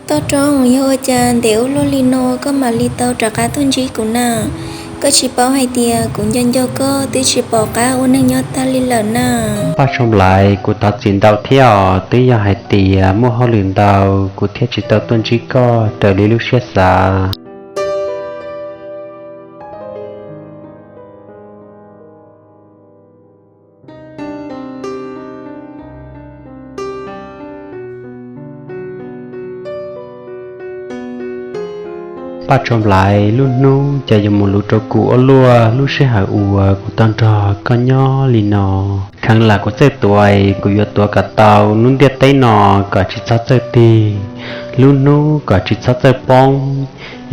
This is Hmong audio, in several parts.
Toj Roob, yog ua cas ntev ua luaj li no koj mam li tau rov qab tuaj ntsib kuv na? Koj tsis paub hais tias kuv nco nco koj twb tsis pom qab ua neej nyob tag li lawm na. Paj Tshoo Nplaiv, kuv thov txim ntau thiab os, twb yog hais tias muaj hauj lwm ntau kuv thiaj tsis tau tuaj ntsib koj raws li lub siab xav. Paj Tshoo Nplaiv, lub hnub cas yuav mus luv rau kuv ua luaj, lub sij hawm uas kuv tau nrog koj nyob li no. Kheev lam kuv txawj tuav, kuv yuav tuav kom tau lub ntiaj teb no kom tsis txhob txawj tig, lub hnub kom tsis txhob txawj poob,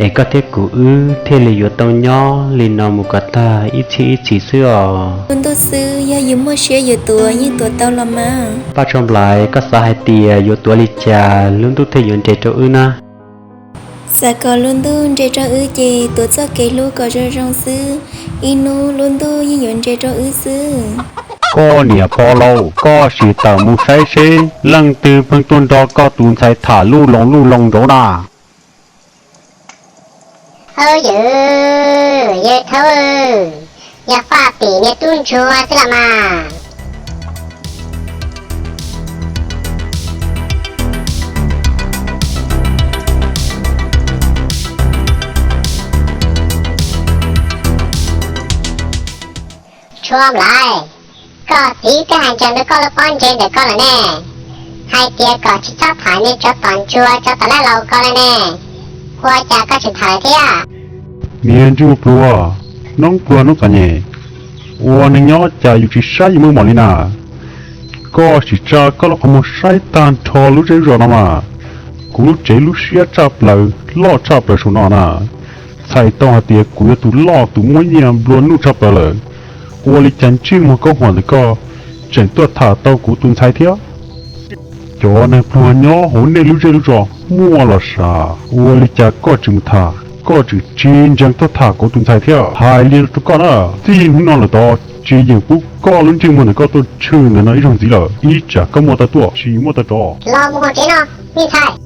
es koj thiab kuv wb thiaj li yuav tau nyob li no mus kom tag ib txhiab ib txhis xwb os. Lub ntuj xwb, yog yus muaj siab yus tuav yeej tuav tau los mas. Paj Tshoo Nplaiv, koj xav hais tias yuav tuav li cas lub ntuj thiaj yuav nres rau wb na? Xav kom lub ntuj nres rau wb ces tuav txoj kev hlub kom zoo zoo xwb, ib hnub lub ntuj yeej yuav nres rau wb xwb. Koj niam pog laus, koj sim tawm mus saib seb leej twg pheej tuaj nrog koj tus ntxhais tham luj loo luj loo nraud na. Aub yawm, yawg thaub, yog Faj Tim niag tub ntsuag xwb los mas. Tshua Nplaiv, koj txiv twb hais ntsees rau koj lub pob ntseg ntawm koj lawm ne, hais tias kom tsis txhob tham niag tsov tom ntsuag tsov tom laj laus ko lawm ne, ua cas koj tseem tham lawm thiab? Niag ntsej muag pluag, noob pluag noob txom nyem, ua neeg nyob cas yus tsis saib yus muaj mom li na. Koj sim tsa koj lub qhov muag saib tag nrho lub zej lub zos no mas, kuv lub tsev lub siab tshaj plaws loj tshaj plaws saum no na. Txhais tau hais tias kuv yog tus loj tus muaj nyiaj nplua nuj tshaj plaws lawm, ua li cas ntsej muag kaub huam ntawm koj tseem tuaj tham tau kuv tus ntxhais thiab? Cov neeg pluag nyob hauv nej lub zej lub zos muaj los sav, ua li cas koj tseem mus tham, koj tseem tsis ntseeg tuaj tham kuv tus ntxhais thiab? Hais li rau koj na, txij hnub no lawm tod tsis yeem pub koj lub ntsej muag ntawm koj tuaj tshwm ntawm no ib zaug ntxiv lawm, ib tsam koj muaj tau tuaj tsis muaj tau rov los mus hauv tsev no, me ntxhais.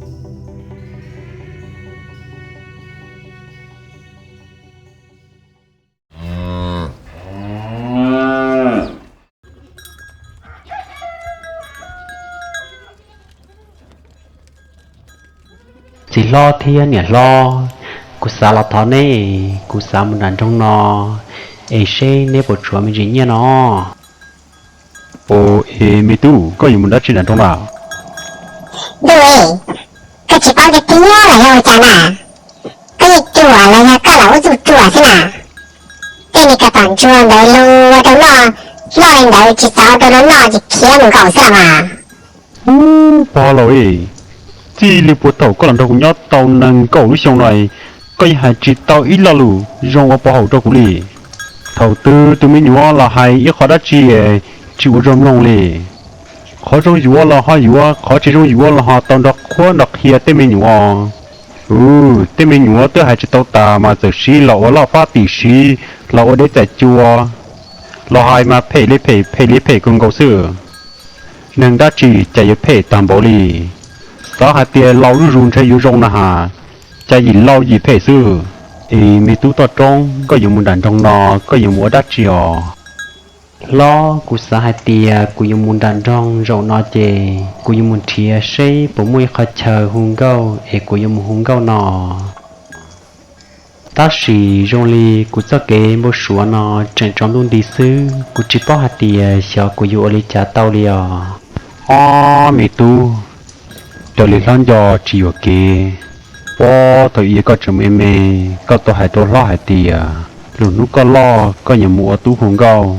Txiv hlob thiab niam hlob, kuv xav los thov neb, kuv xav mus nram nroog no, es seb neb puas tshuav me ntsis nyiaj no. Ua, es me tub, koj yuav mus dab tsi nram nroog na? Ntuj, koj tsis paub tiag tiag los yog ua cas na? Koj yeej ruam los yog koj lam ua txuj ruam xwb na? Tej niag tsov tom ntsuag ntawd los ua rau noj, noj li ntawd tsis txaus rau luag noj ces khiav mus nkaum xwb los mas. Ub, pog laus, txij li puag thaum koj los nrog kuv nyob tau nees nkaum lub xyoo no, koj yeej hais tsis tau ib lo lus zoo ua pov haum rau kuv li. Thaum twg tus me nyuam los hais ib qho dab tsi tsis ua zoo mloog li. Qhov zoo yuav los ho yuav, qhov tsis zoo yuav los ho tau nrog qhuab nrog qhia tej me nyuam. Tej me nyuam twb hais tsis tau tas mas txawm siv los ua laj fab tim siv, los ua dej txaim cua, los hais mas phem li phem, phem li phem kawg nkaus xwb. Neeg dab tsi cas yuav phem tag npaum li? Xav hais tias laus zuj zus ntshe yuav zoo na has, cas yim laus yim phem xwb. Es me tub Toj Roob, koj yuav mus nram nroog no koj yuav mus ua dab tsi os? Hlob, kuv xav hais tias kuv yuav mus nram nroog zaum no ces kuv yuav mus nrhiav seb puas muaj ib qhov chaw hu nkauj es kuv yuav mus hu nkauj no. Tab sis zoo li kuv txoj kev npau suav no tseem tsaus ntuj nti xwb, kuv tsis paub hais tias xyov kuv yuav ua li cas tau li os. Ob me tub, raws li hlob nco tsis yuam kev, puag thaum ub koj tseem me me, koj tau hais rau hlob hais tias lwm hnub koj loj koj yuav mus ua tub hu nkauj,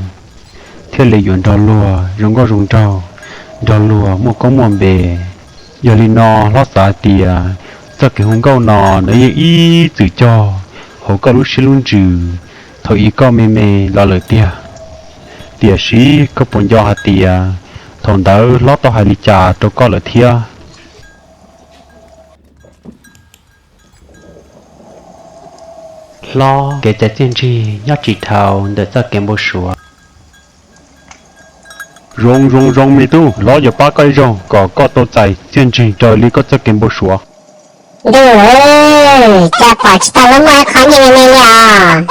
thiaj li yuav nrog luag zoo nkauj zoo nraug, nrog luag muaj koob muaj npe. Yog li no hlob xav hais tias txoj kev hu nkauj no nws yeej ib txwm cog hauv koj lub siab lub ntsws thaum ub koj me me los lawm tiag. Tiam sis koj puas nco hais tias thaum ntawd hlob tau hais li cas rau koj lawm thiab? Hlob, kev cai txiaj ntsig nyob tsis dhau ntawm txoj kev npau suav. Zoo zoo zoo me tub, hlob yuav pab koj ib zaug kom koj tau txais txiaj ntsig raws li koj txoj kev npau suav. Ntuj, cas pom tsis tau lub muaj qhov nyiaj me me li os.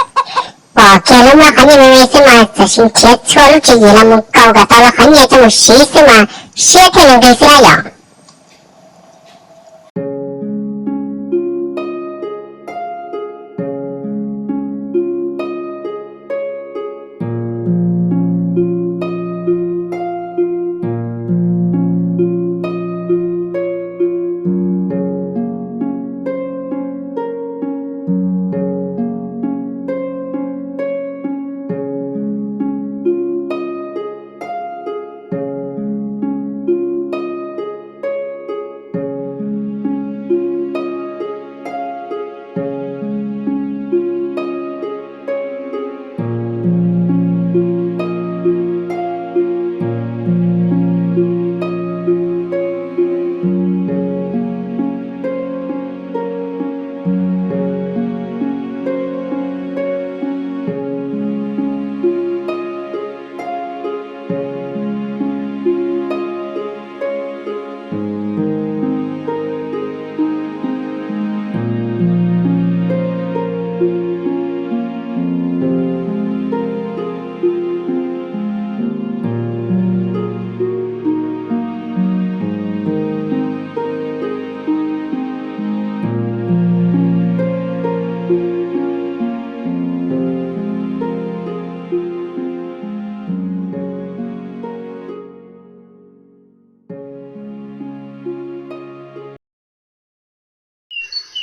Pom kiag lub muaj qhov nyiaj me me xwb mas txawm sim nrhiav txhua lub tswv yim los mus kaus kom tau lub qhov nyiaj coj mus siv xwb mas siab thiaj li nqig xwb na yom.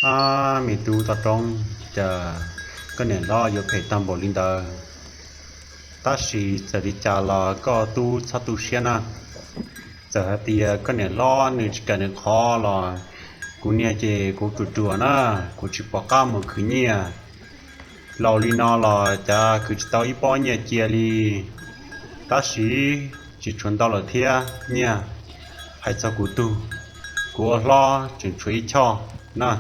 Ab, me tub Toj Roob, cas koj niam hlob yuav phem tag npaum li ntawd? Tab sis txawm li cas los koj tub txhob tu siab na. Txawm hais tias koj niam hlob nws tsis kam nws qhov los kuv niag ces kuv ruam ruam na, kuv tsis pom qab mus khwv nyiaj. Laus li no los cas khwv tsis tau ib pob nyiaj cia li. Tab sis tsis tshuav ntau lawm thiab nyiaj. Hais txog kuv tug, kuv ua hlob tseem tshuav ib choj na.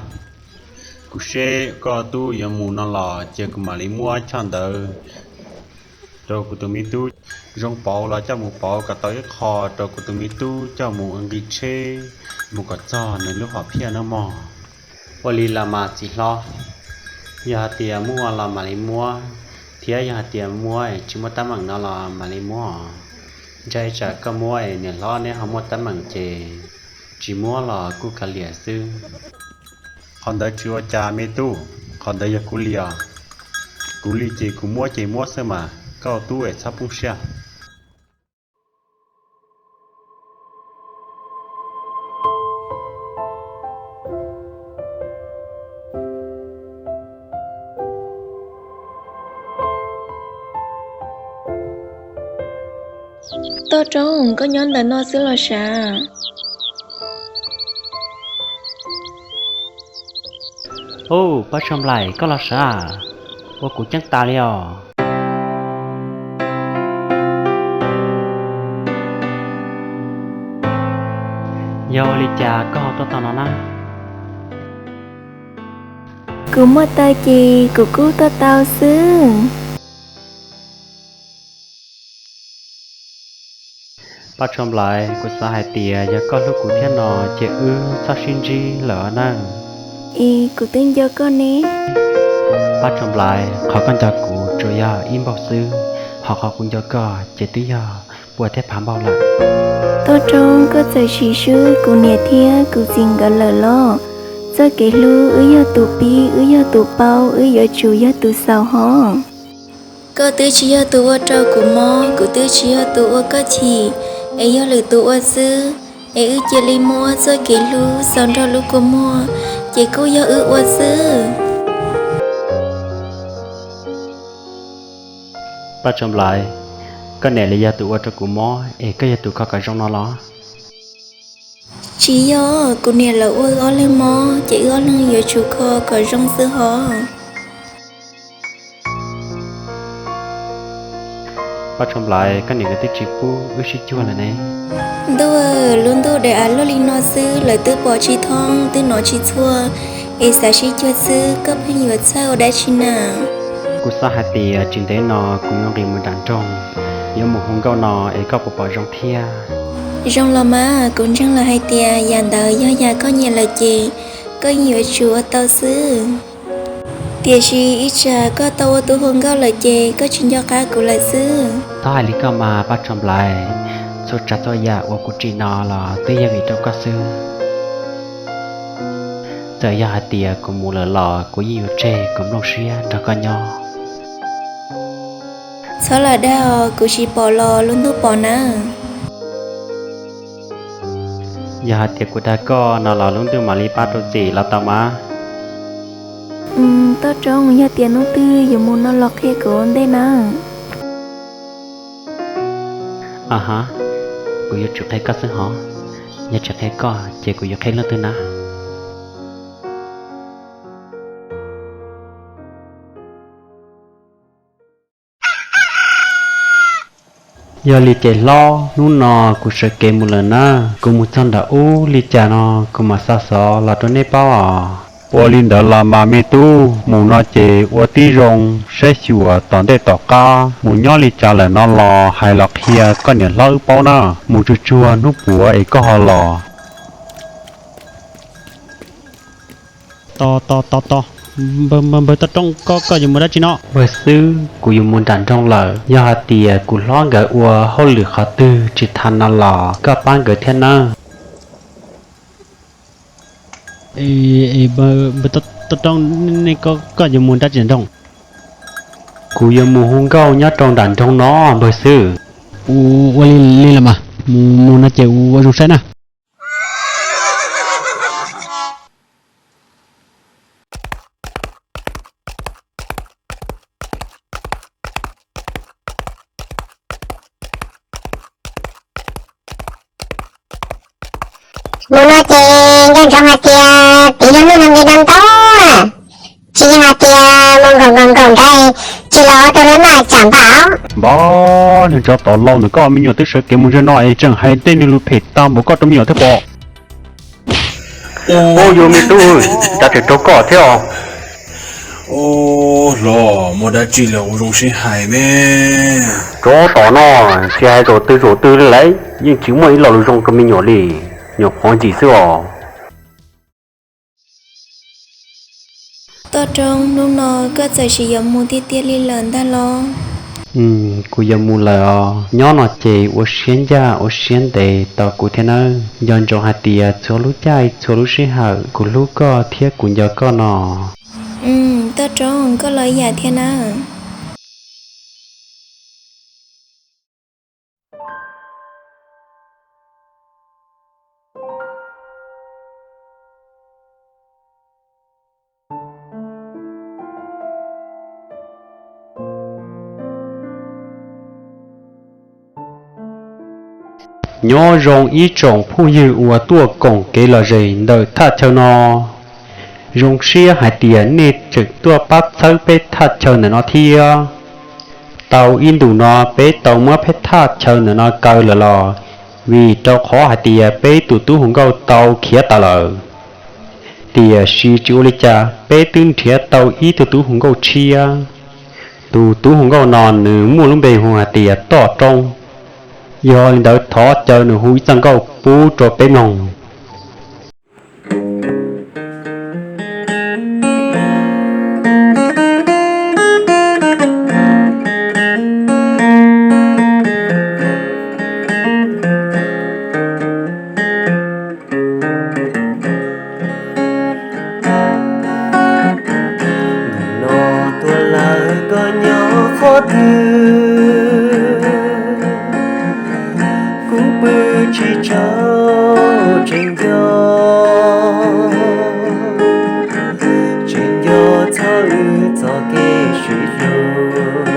Kuv seb koj tub yuav mus no los cia kuv mam li muab choj ntawd rau kuv tus me tub. Zoo pauv los coj mus pauv kom tau ib qho rau kuv tus me tub coj mus ua nqi tsheb mus kom txog nws lub hom phiaj na mog. Ua li los mas txiv hlob, yog hais tias muaj los mam li muab, thiab yog hais tias muab tsis muaj teeb meem no los mam li muab os. Ntshai tsam koj muab es niam hlob neb ho muaj teeb meem ces tsis muab los kuj kav liam xwb. Qhov ntawd tsis ua cas me tub, qhov ntawd yog kuv li os. Kuv li ces kuv muab ces muab xwb mas, koj tub es txhob poob siab. Toj Roob, koj nyob ntawm no xwb los sav? Ub, Paj Tsho Nplaim, koj los sav? Ua kuv ceeb tas li os. Yog ua li cas koj ho tuaj tau no na? Kuv muaj taw ces kuv kuj tuaj tau xwb. Paj Tsho Nplaim, kuv xav hais tias yog koj hlub kuv thiab no ces wb txhob sib ntsib lawm nawb. Es kuv twb nco koj ne. Paj Tsho Nplaim, qhov koj nco kuv tsuas yog ib npaug xwb, ho qhov kuv nco koj ces twb yog pua thiab phav npaug lawm. Toj Roob, koj txawm sim swb kuv niam thiab kuv txiv nkawd lawm los? Txoj kev hlub wb yog tus pib, wb yog tus paub, wb yuav tsum yog tus xaus hov. Koj twb tsis yog tus ua rau kuv mob, kuv twb tsis yog tus ua koj chim, es yog lwm tus ua xwb. Es wb cia li muab txoj kev hlub xaus nrog lub kua muag, ces kuj yog wb ua xwb. Paj Tsho Nplaim, koj niam li yog tus ua rau kuv mob es koj yog tus kho kom zoo no los? Tsis yog, kuv niam lawv ua wb ob leeg mob ces wb ob leeg yuav tsum kho kom zoo xwb hov. Paj Tsho Nplaim, koj niam nkawd twb tsis pub wb sib cuag lawm ne. Ntuj, lub ntuj daim av luaj li no xwb lawv twb pom tsis thoob twb hnov tsis txhua, es xav sib cuag xwb koj pheej yuav txhawj ua dab tsi na? Kuv xav hais tias tsis ntev no kuv yuav nqis mus nram nroog, yuav mus hu nkauj no es koj puas pom zoo thiab? Zoo los mas, kuv ntseeg lawm hais tias yam ntawd yog yam koj nyiam lawm ces koj yeej yuav tsum ua tau xwb. Tiam sis ib tsam koj tau ua tus hu nkauj lawm ces koj tsis nco qab kuv lawm xwb. Txhob hais li koj mas Paj Tsho Nplais, txhua tsav txhua yam uas kuv tsim no los twb yog vim rau koj xwb. Txawm yog hais tias kuv mus lawm los kuv yeej yuav tseg kuv nplooj siab nrog koj nyob. Txhob lam dag os, kuv tsis pom los lub ntuj pom nawb. Yog hais tias kuv dag koj no los lub ntuj mam li pab rau txim los tau mas. Toj Roob, yog tias hnub twg yuav mus no los qhia kuv ua ntej nawb. Aha, kuv yuav tsum qhia koj xwb hov. Yog tsis qhia koj ces kuv yuav qhia leej twg na? Yog li ces hlob, hnub no kuv sawv kev mus lawm na, kuv mus txog nram ub li cas no kuv mam xa xov los rau nej paub os. Ua li ntawd los mas me tub, mus no ces ua tib zoo saib xyuas tom ntej tom qab, mus nyob li cas lawm no los hais los qhia koj niam hlob wb paub na, mus tsuag tsuag hnub puav es koj ho los. Tos tos tos tos, npawg, npawg Toj Roob, koj, koj yuav mus dab tsi no? Npawg xwb, kuv yuav mus nram nroog lawm, yog hais tias kuv hlob nkawd ua hauj lwm qhov twg tsis tas no los koj pab nkawd thiab nawb. Npawg Toj Roob, koj yuav mus dab tsi nram nroog? Kuv yuav mus hu nkauj nyob rau nram nroog no npawg xwb. Ua li los mas, mus no ces ua zoo saib na. Mus no ces nco ntsoov hais tias tiv yog hnub no nqis no ntau, tsis yog hais tias mus nkaum nkaum nkaum nrad tsis los ua rau lawv maj tsam npam. Npab, niag tsov tom laus ntawm koj, me nyuam twb sawv kev mus ze no es tseem hais tej niag lus phem tag npaum koj rau me nyuam thiab pob. Ub, yuav me tub, cas tseem raug koj thiab os? Ub, hlob, muaj dab tsi los ua zoo sib hais me. Tsov tom no, tsis hais zaum twg zaum twg li lawm yeej tsis muaj ib lo lus zoo rau me nyuam li, nyuam qhuav ntsim xwb os. Toj Roob, hnub no koj txawm sis yuav mus tiag tiag li lawm ntag los? Kuv yuav mus lawm os. Nyob no ces ua siab ncaj ua siab ntev tau kuv thiab nawb. Nco ntsoov hais tias txhua lub caij txhua lub sij hawm kuv hlub koj thiab kuv nco koj no. Toj Roob, koj los ib yam thiab nawb. Nyob zoo ib tsoom phooj ywg uas tuaj koom kev lom zem ntawm thaj chaw no. Zoo siab hais tias nej tseem tuaj pab txhawb peb thaj chaw ntawm no thiab. Tau ib ntus no peb tau muab peb thaj chaw ntawm no kaw lawm los vim rau qhov hais tias peb tus tub hu nkauj tau khiav tas lawm. Tiam sis tsis ua li cas, peb twb nrhiav tau ib tug tub hu nkauj tshiab. Tus tub hu nkauj no nws muaj lub npe hu hais tias Toj Roob. Yog li ntawd thov caw nws hu ib txoj nkauj pub rau peb mloog. Hnub no tuaj lawm koj nyob qhov twg, kuv pw tsis tsaug tseem nco, tseem nco txog wb txoj kev sib hlub.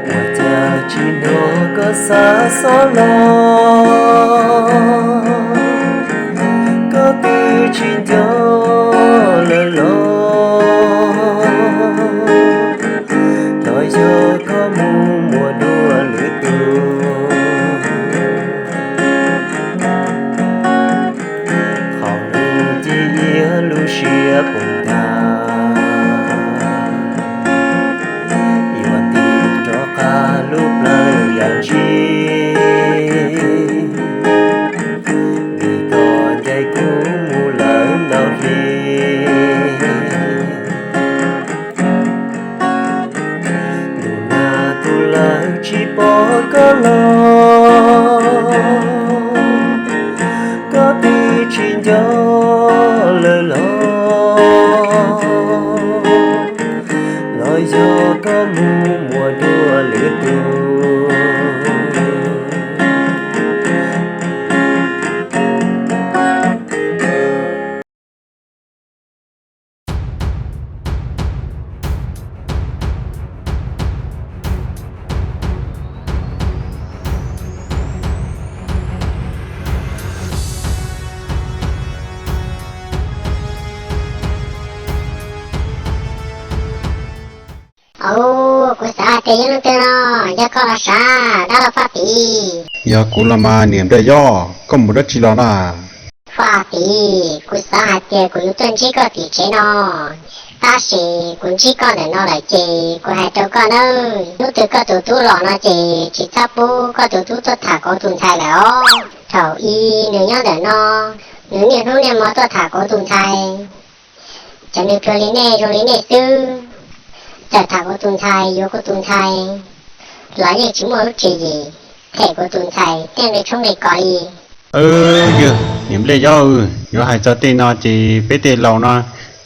Ua cas tsis hnov koj xa xov los, koj twb tsis nco lawm los, los yog koj mus muaj dua lwm tus. Qhov lus ci iab lub siab poob tag, yuav tig rov qab lub plawv yam ntsis. Lawv tsis pom koj los, koj twb tsis nco lawv los, los yog koj mus muaj dua lwm tus. Au, kuv xav hais tias yog leej twg no, yog koj los sav, dab laug Faj Tim. Yog kuv los mas niam Npliaj Yob, koj mus dab tsi los na? Faj Tim, kuv xav hais tias kuv yuav tuaj ntsib koj tim tsev no, tab sis kuv ntsib koj ntawm no lawm ces kuv hais rau koj nawb, hnub twg koj tus tub los no ces tsis txhob pub koj tus tub tuaj tham kuv tus ntxhais lawm os. Thaum ub nws nyob ntawm no, nws niaj hnub niaj hmo tuaj tham kuv tus ntxhais. Cov neeg pluag li nej zoo li nej xwb, txawm tham kuv tus ntxhais yuav kuv tus ntxhais los yeej tsis muaj lub tswv yim them kuv tus ntxhais tej nqi tshoob nqi kos li. Yog niam Npliaj Yob, yuav hais txog tej no ces peb tej laus no,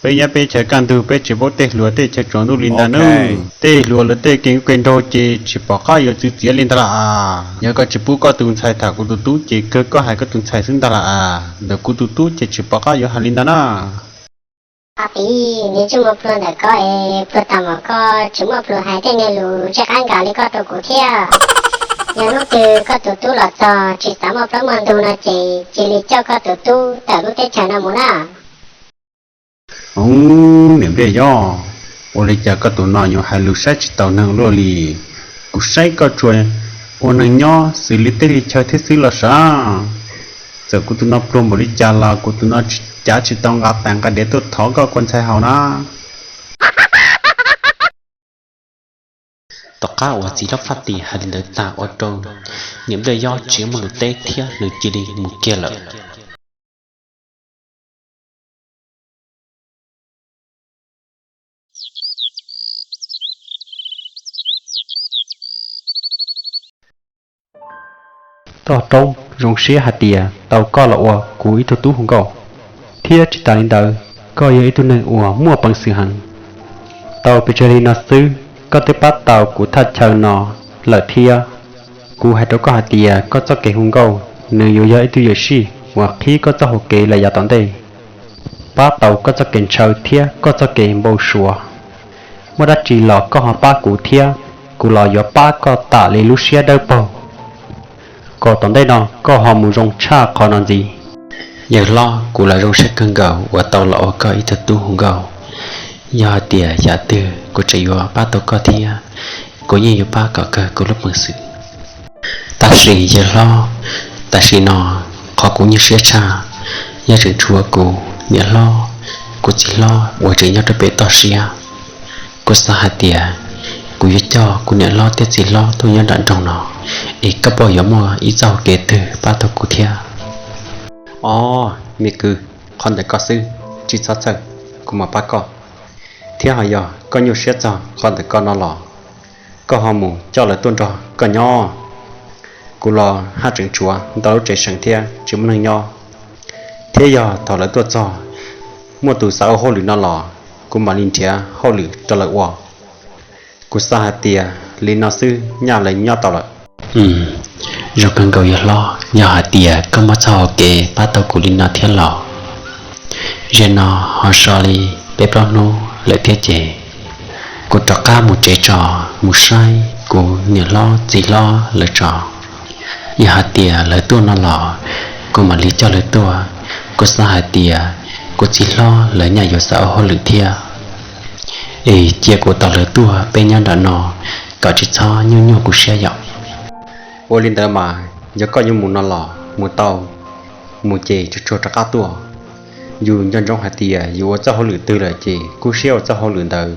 peb nyob peb chaw kaj ntug peb tsis paub tej hluas tej chaw tsaus ntuj li ntag nawb. Tej hluas lawv tej kev ua ke nraug ces tsis pom qab yuav txwv txiav li ntag lawm as. Yog koj tsis pub koj tus ntxhais tham kuv tus tub ces kawg koj hais koj tus ntxhais xwb ntag lawm as. Ntawm kuv tus tub ces tsis pom qab yuav hais li ntag na. Faj Tim, niag ntsej muag pluag ntawm koj es pluag tas mom koj tsis muaj plhus hais tej niag lus ntsej qab nkag li koj rau kuv thiab. Yog hnub twg koj tus tub los txog tsis xav muaj plaub muaj ntug no ces cia li coj koj tus tub tawm lub teb chaws no mus na. Ub, niam Npliaj Yob, ua li cas koj tus no yuav hais lus saib tsis taus neeg luaj li? Kuv saib koj tsuas ua neeg nyob xws li teb li chaw thiab xwb los sav. Txawm kuv tus no pluag npaum li cas los kuv tus no cav tsis tau nqa tais nqa diav tuaj thov koj kua ntxhais haus na. Tom qab uas txiv hlob Faj Tim hais li ntawd tag ua rau niam Npliaj Yob tsis muaj lus teb thiab nws cia li mus kiag lawm. Toj roob, zoo siab hais tias tau koj los ua kuv ib tug tub hu nkauj, thiab tsis tas li ntawd, koj yog ib tug neeg uas muaj peev xwm heev. Tau pes tsawg li no xwb, koj twb pab tau kuv thaj chaw no lawm thiab. Kuv hais rau koj hais tias koj txoj kev hu nkauj nws yuav yog ib tug yuam sij uas qhib koj txoj hau kev lawm yav tom ntej, pab tau koj txoj kev ntshaw thiab koj txoj kev npau suav. Muaj dab tsi los koj ho pab kuv thiab, kuv los yuav pab koj tam li lub siab dawb paug, kom tom ntej no koj ho mus zoo tshaj qhov no ntxiv. Yawg hlob, kuv los zoo siab kawg nkaus uas tau los ua koj ib tug tub hu nkauj. Yog hais tias yam twg kuv tseem yuav pab tau koj thiab, kuv yeej yuav pab kom kawg kuv lub peev xwm. Tab sis yawg hlob, tam sim no qhov kuv nyuaj siab tshaj yog tseem tshuav kuv niam hlob, kuv txiv hlob uas tseem nyob rau pem toj siab. Kuv xav hais tias kuv yuav coj kuv niam hlob thiab txiv hlob tuaj nyob nram nroog no, es koj puas yuav muaj ib txoj hau kev twg pab tau kuv thiab? Os, me kwv, qhov ntawm koj xwb, tsis txhob txhawj, kuv mam pab koj. Thiab ho yog koj nyuaj siab txog qhov ntawm koj no los, koj ho mus coj lawv tuaj nrog koj nyob. Kuv los haj tseem tshuav ntau lub tsev seem thiab tsis muaj neeg nyob, thiab yog thaum lawv tuaj txog muaj tus xav ua hauj lwm no los, kuv mam li nrhiav hauj lwm rau lawv ua. Kuv xav hais tias li no xwb nyaj lawv nyob tau lawm. Zoo kawg nkaus yawg hlob, yog hais tias koj muaj txoj hau kev pab tau kuv li no thiab los, zaum no ho so li peb plaub hnub lawm thiab ces kuv rov qab mus tsev tso, mus saib kuv niam hlob txiv hlob lawv tso. Yog hais tias lawv tuaj no los, kuv mam li coj lawv tuaj. Kuv xav hais tias kuv txiv hlob lawv nyaj yuav xav ua hauj lwm thiab, es cia kuv tos lawv tuaj peb nyob nram no kom tsis txhob nyuaj nyuaj kuv siab yom. Ua li ntawd mas, yog koj yuav mus no los mus tau, mus ces tsuag tsuag rov qab tuaj. Yus nco ntsoov hais tias yus ua txoj hauj lwm twg lawm ces kub siab ua txoj hauj lwm ntawd,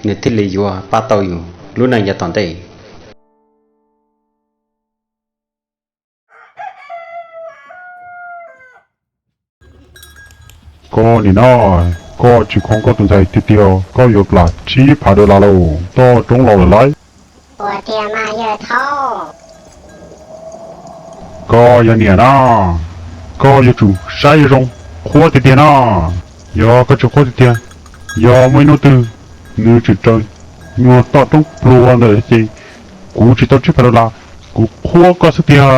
nws thiaj li yuav pab tau yus lub neej yav tom ntej. Koj nim no, koj tsis khoom koj tus ntxhais tiag tiag, koj yuav plam tsib phav dollar lauj, toj roob los lawm lauj. Ua tiag mas yawg thaub. Koj yog niam na, koj yuav tsum saib zoo zoo, qhuab tiag tiag na. Yog koj tsis qhuab tiag tiag, yog muaj ib hnub twg nws tseem raws nyuag toj roob pluag ntawd ces kuv tsis tau tsib phav dollar, kuv qhuab koj xwb tiag.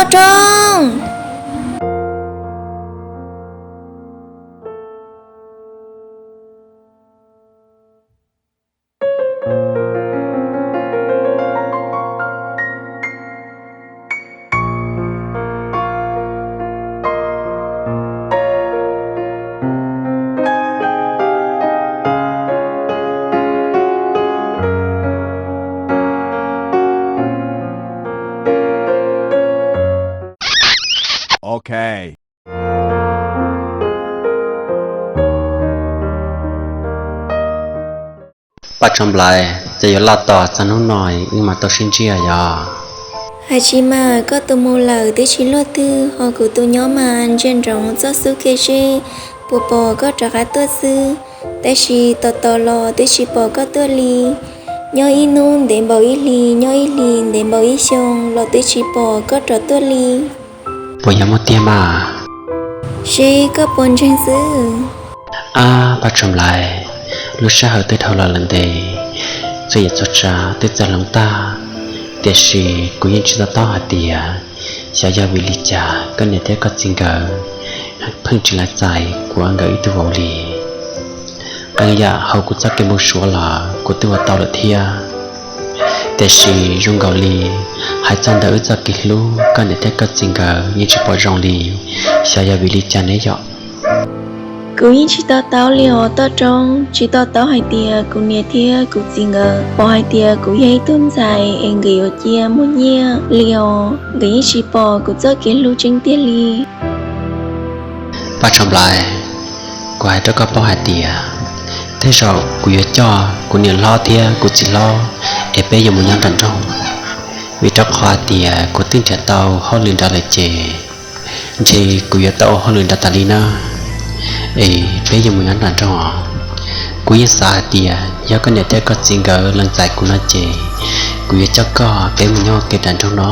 Toj roob. Paj Tshoo Nplais, ces yuav laj tos txog hnub no wb mam tau sib ntsib yom. Hais tsis mas koj tus mus lawm twb tsis luaj twg, ho kuv tus nyob mas ntsia ntsoov txoj xub kev seb puas pom koj rov qab tuaj xwb. Tab sis tos tos los twb tsis pom koj tuaj li. Nyob ib hnub ntev npaum ib hlis, nyob ib hlis ntev npaum ib xyoo los twb tsis pom koj rov tuaj li. Puas yog muaj tiag mas? Seb koj puas ntseeg xwb. Ab Paj Tshoo Nplais, lub sij hawm twb dhau los lawm ntev, txhua yam txhua tsav twb txawm hloov tag, tiam sis kuv yeej tsis to taub hais tias xyov yog vim li cas koj niam thiab koj txiv nkawd pheej tsis los txais kuv nkawd ib tug vauv li. Qee yam hauv kuv txoj kev npau suav los kuv twb ua tau lawm thiab, tiam sis zoo nkaus li hais txog ntawm wb txoj kev hlub koj niam thiab koj txiv nkawd yeej tsis pom zoo li, xyov yog vim li cas ne yom. Kuv yeej tsis to taub li os Toj Roob, tsis to taub hais tias kuv niam thiab kuv txiv nkawd pom hais tias kuv yog ib tug ntxhais es nkawd yuav cia muaj nyiaj li os, nkawd yeej tsis pom kuv txoj kev hlub tseeb tiag li. Paj Tshoo Nplais, kuv hais rau koj paub hais tias tej zaum kuv yuav coj kuv niam hlob thiab kuv txiv hlob es peb yuav mus nyob nram nroog, vim rau qhov hais tias kuv twb nrhiav tau hauj lwm nrad lawm ces ntshe kuv yuav tau ua hauj lwm nrad tas li na. Es peb yuav mus nyob nram nroog os. Kuv yeej xav hais tias yog koj niam thiab koj txiv nkawd lees txais kuv no ces kuv yuav coj koj peb mus nyob ua ke nram nroog no.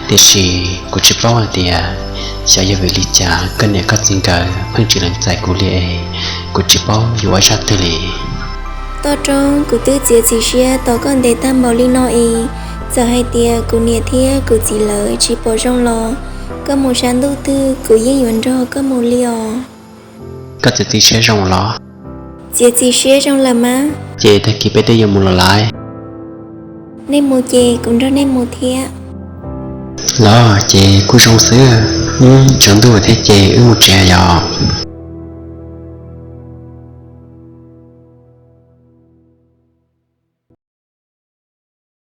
Tiam sis kuv tsis paub hais tias xyov yog vim li cas koj niam koj txiv nkawd pheej tsis lees txais kuv li es kuv tsis paub yuav ua zaj twg li. Toj Roob, kuv twb txiav txim siab tos koj ntev tag npaum li no es, txawm hais tias kuv niam thiab kuv txiv lawv tsis pom zoo los, koj mus sab ntuj twg kuv yeej yuav nrog koj mus li os. Koj txiav txim siab zoo los? Txiav txim siab zoo lawm mas. Ces tag kis peb twb yuav mus los lawm. Nej mus ces kuv nrog nej mus thiab. Los ces kuj zoo xwb, tsaus ntuj thiab ces wb mus tsev yom.